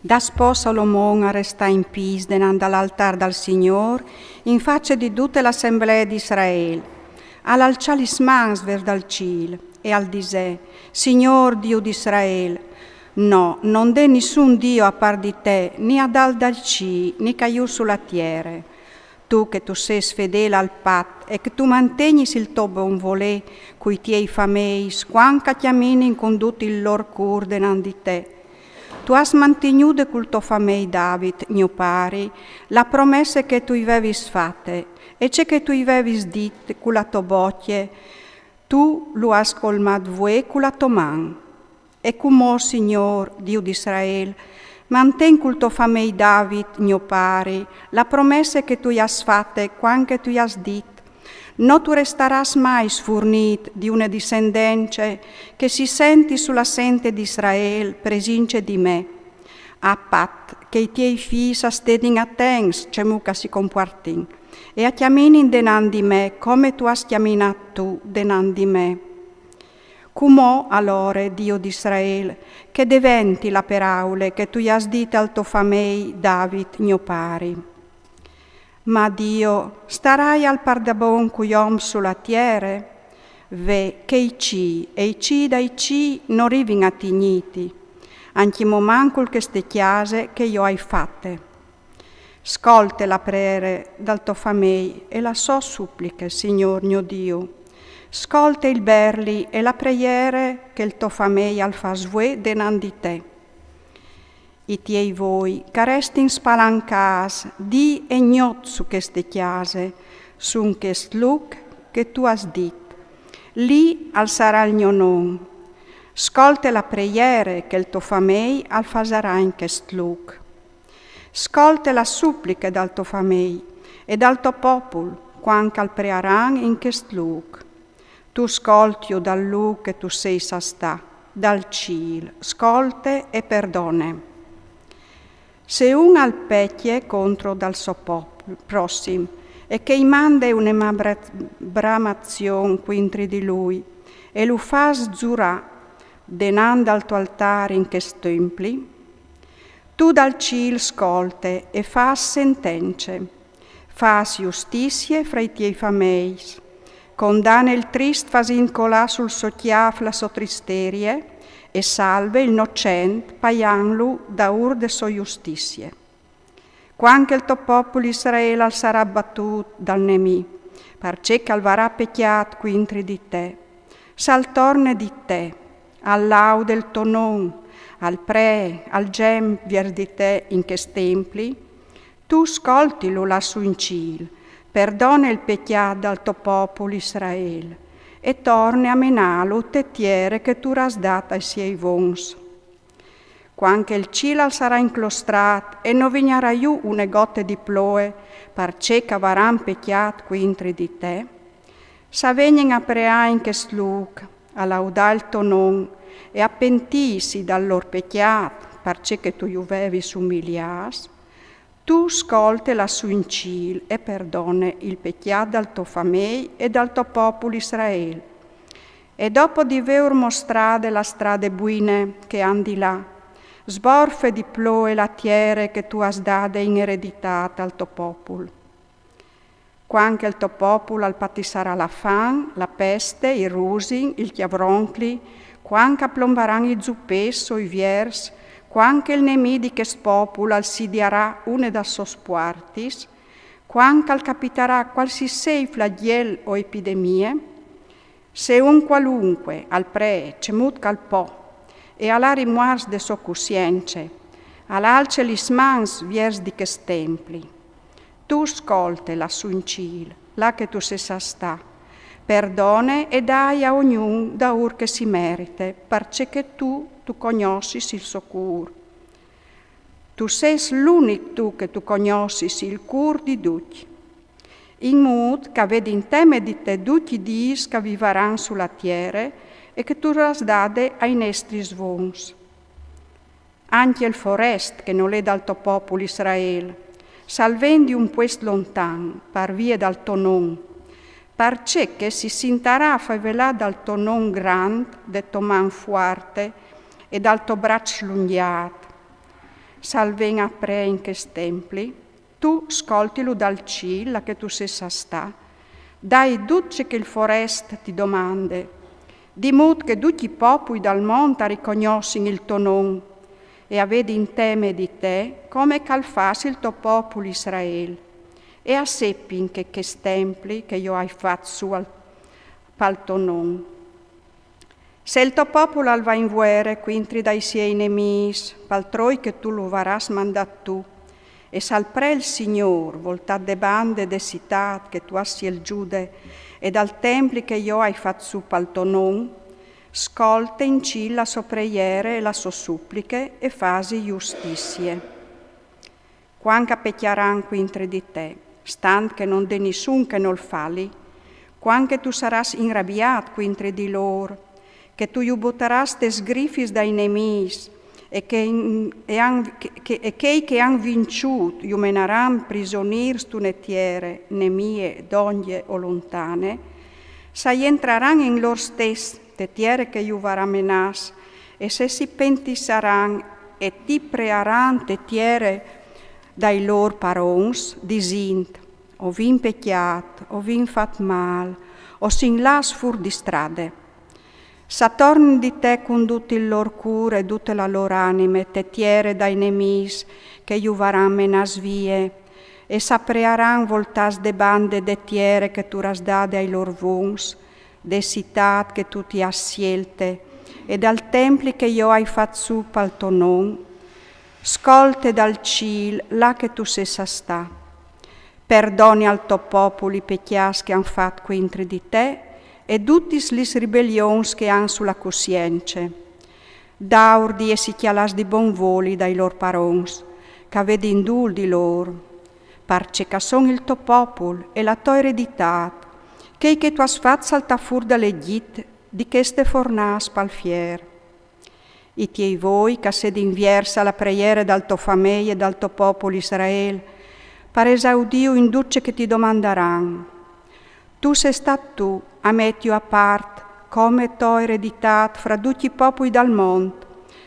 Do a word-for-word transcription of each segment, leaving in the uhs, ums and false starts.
Daspò Salomon al restà in pîts denant dal altâr dal Signôr, in face di dute la assemblée di Israel. Al alçà lis mans viers dal cîl e al disè: Signôr, Diu di Israel, no, no 'nd è nissun Diu a part di te, ni adalt dal cîl, ni ca jù su la tiere. Tu che tu sês fedêl al pat e che tu mantegnis il to bon volê cui tiei fameis, cuant ch'a cjaminin cun dut il lôr cûr denant di te. Tu âs mantignude cul to famei David, gno pari, la promesse che tu i vevis fate, e ce che tu i vevis dit cu la tô bocje, tu lu âs colmât vuê cu la tô man. E cumò, Signôr, Diu di Israel, manten cul to famei David, gno pari, la promesse che tu i âs fate cuant che tu i âs dit: No tu restarâs mai sfurnît di une dissendence che si senti su la sente di Israel presince di me, a pat che i tiei fîs a stedin atents cemût ch'a si compuartin e a cjaminin denant di me come tu âs cjaminât tu denant di me. Cumò alore, Diu di Israel, che deventi la peraule che tu i âs dite al to famei David, gno pari. Ma Diu, staraie al pardabon cui oms su la tiere? Ve che i cîi e i cîi dai cîi no rivin a tignîti, ancjemò mancul cheste cjase che jo o ai fate. Scolte la preere dal to famei e la sô suppliche, Signôr gno Diu. Scolte il berli e la preiere che il to famei al fâs vuê denant di te. I tiei voi ch'a restin spalancâts dì e gnot su cheste cjase, sun chest lûc che tu âs dit: Li al sarà il gno non. Scolte la preiere che il to famei al fasarà in chest lûc. Scolte la suppliche dal to famei e dal to popul cuant ch'al prearan in chest lûc. Tu scoltiju dal lûc che tu sês a stâ, dal cîl, scolte e perdone. Se un al pecje contro dal so popul prossim e che i mande une mabra-, bramazion cuintri di lui e lu fâs zurâ denant dal to altâr in chest templi, tu dal cîl scolte e fâs sentence, fâs justissie fra i tiei fameis, condane il trist fasint colâ sul so cjâf la sô tristerie e salve il nocent paiantlu daûr de sô justissie. Cuant che il to popul Israel al sarà batût dal nemì, parcè ch'al varà pecjât cuintri di te, s'al torne di te, al laude il to non, al pree, al gjem viers di te in chest templi, tu scoltilu lassù in cîl, perdone il pecjât dal to popul Israel e torne a menâlu te tiere che tu âs dât ai siei vons. Cuant che il cîl al sarà inclostrât e no vignarà jù une gote di ploe, parcè ch'a varan pecjât cuintri di te, s'a vegnin a preâ in chest lûc, a laudâ il to non e a pentîsi dal lôr pecjât, parcè che tu ju vevis umiliâts, tu scolte lassù in cîl e perdone il pecjât dal to famei e dal to popul Israel. E dopo di vêur mostrade la strade buine che a 'nd è là, sborfe di ploe la tiere che tu âs dade in ereditât al to popul. Cuant che il to popul al patissarà la fam, la peste, il rusin, il cjavroncli, cuant ch'a plombaran i zupês o i viers, cuant che il nemì di chest popul al sidiarà une das sôs puartis, cuant ch'al capitarà cualsisei flagjel o epidemie, se un cualunque al pree cemût ch'al pò e al à rimuars de sô cussience, al alce lis mans viers di chest templi. Tu scolte lassù in cîl, là che tu sês a stâ, perdone e dai a ognun daûr che si merite, parcè che tu, tu cognossis il so cûr. Tu sês l'unic tu che tu cognossis il cûr di ducj. In mût ch'a vedin teme di te ducj i dîs ch'a vivaran su la tiere e che tu âs dade ai nestris vons. Ancje il forest che nol è dal to popul Israel, s'al ven di un puest lontan, par vie dal to non, parcè che si sintarà a fevelâ dal to non grant, de tô man fuarte e dal to braç slungjât. S'al ven aprè in chest templi, tu scoltilu dal cîl, là che tu sês a stâ, dai dut ce che il forest ti domande, di mût che ducj i popui dal mont a ricognossin il to non e a vedin teme di te, come che al fâs il to popul Israel, e a sepin che chest templi che jo ai fat sù al, pal to non. Se il to popul al va in vuere cuintri dai siei nemîs, pal troi che tu lu varâs mandât tu, e s'al pre il Signôr voltât de bande de citât che tu âs sielzude e dal templi che jo ai fat sù pal to non, scolte in cîl la sô preiere e la sô supliche e fasi justizie. Cuant ch'a pecjaran cuintri di te, stant che no 'nd è nissun che nol fali, cuant che tu sarâs inrabiât cuintri di lôr, che tu ju butarâs tes sgrifis dai nemîs, e che, e an, che, e chei che àn vinçût ju menaran prisonîrs tu ne tiere, nemie, dongje o lontane, s'a jentraran in lôr stes, te tiere che ju varà menâs, e se si pentissaran e ti prearan te tiere dai lôr parons, disint: O vin pecjât, o vin fat mâl, o sin lâts fûr di strade. S'a tornin di te cun dut il lôr cûr e dute la lôr anime te tiere dai nemîs che ju varan menâts vie, e s'a prearan voltâts de bande de tiere che tu âs dade ai lôr vons, de citât che tu ti âs sielte, e dal templi che jo ai fat sù pal to non, scolte dal cîl là che tu sês a stâ. Perdoni al to popul i pecjâts che a àn fat cuintri di te e dutis lis ribelions che a àn su la cussience. Daur di jessi cjalâts di bon voli dai lôr parons, ch'a vedin dûl di lôr, parcè ch'a son il to popul e la tô ereditât, chei che tu âs fat saltâ fûr dal Egjit di cheste fornâs pal fier. I tiei voi ch'a sedin viers a la preiere dal to famei e dal to popul Israel, par esaudîju in dut ce che ti domandaran. Tu sês stât tu a metiju a part come tô ereditât fra ducj i popui dal mont,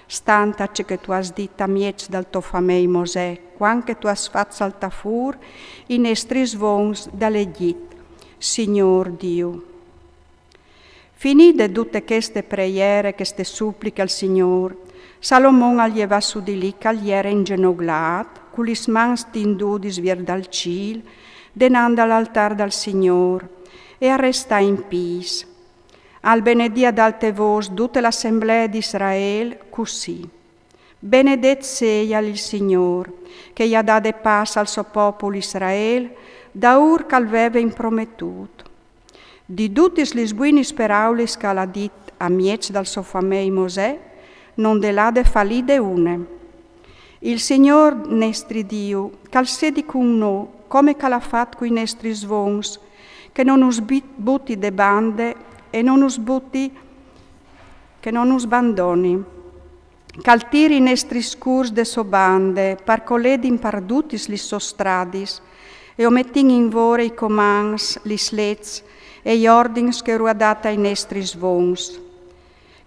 stant a ce che tu âs dit a mieç dal to famei Mosè, cuant che tu âs fat saltâ fûr i nestris vons dal Egjit, Signôr Diu. Finide dute cheste preiere, cheste suppliche al Signôr, Salomon al jevà sù di li ch'al jere ingenoglât, cu lis mans tindudis viers dal cîl, denant dal altâr dal Signôr, e al restà in pîts. Al benedì ad alte vôs dute la assemblee di Israel cussì: Benedet sejal il Signôr, che i à dade pâs al so popul Israel, daûr ch'al veve imprometût. Di dutis lis buinis peraulis ch'al à dit a mieç dal so famei Mosè, no 'nd è lade falide une. Il Signôr nestri Diu, ch'al sedi cun nô, come ch'al à fat cui nestris vons, che no nus bi-, buti de bande e no nus buti, che no nus bandoni. Ch'al tiri i nestris cûrs de sô bande, par ch'o ledin par dutis lis sôs stradis, e o metin in vore i comants, lis leçs e i ordins che lu à dât ai nestris vons.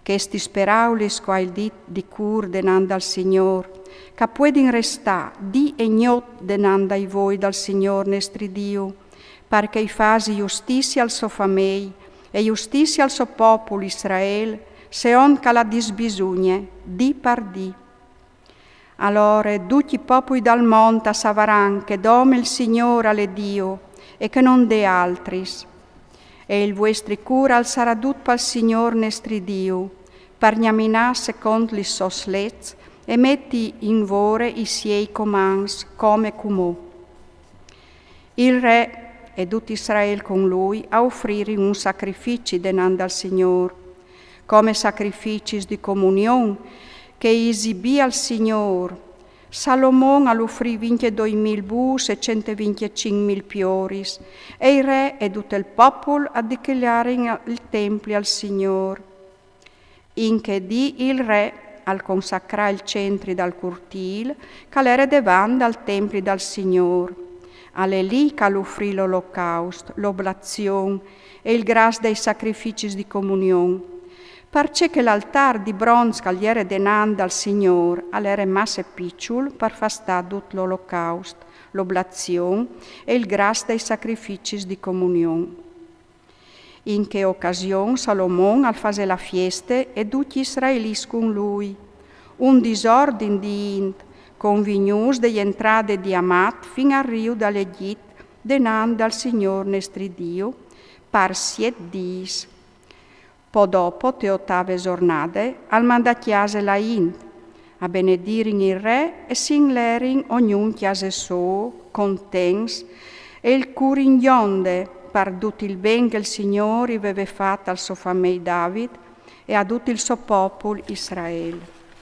Chestis peraulis ch'o ai dit di cûr denant dal Signôr, ch'a puedin restâ dì e gnot denant dai voi dal Signôr nestri Diu, par che i fasi justizie al so famei e justizie al so popul Israel, seont ch'al à disbisugne, dì par dì. Alore ducj i popui dal mont a savaran che dome il Signôr al è Diu e che no 'nd è altris. E il vuestri cûr al sarà dut pal Signôr nestri Diu, par gnaminâ secont lis sôs leçs e meti in vore i siei comants come cumò. Il re e dut Israel cun lui a ufririn un sacrifici denant dal Signôr, come sacrificis di comunion, che i esibì al Signôr. Salomon al ufrì vincjedoi mil bûs e cent e vincjecinc mil pioris, e il re e dut il popul a dedicarin il templi al Signôr. In chê dì il re al consacrà il centri dal curtîl, ch'al jere devant dal templi dal Signôr. Al è li ch'al ufrì l'olocaust, l'oblazion e il gras dai sacrificis di comunion, Parcè che l'altar di bronz ch'al jere denant dal Signôr al jere masse piçul par fâ stâ dut l'olocaust, l'oblazion e il gras dai sacrificis di comunion. In chê ocasion Salomon al fasè la fieste e ducj i israelits cun lui. Un disordin di int, convignûts de jentrade di Hamat fin al riu dal Egjit denant dal Signôr nestri Diu, par siet dîs. Po dopo, te otave zornade, al mandà a cjase la int, a benedirin il re e si 'n lerin ognun cjase sô, contents, e il cûr in gjonde, par dut il ben che il Signôr i veve fat al so famei David e a dut il so popul Israel.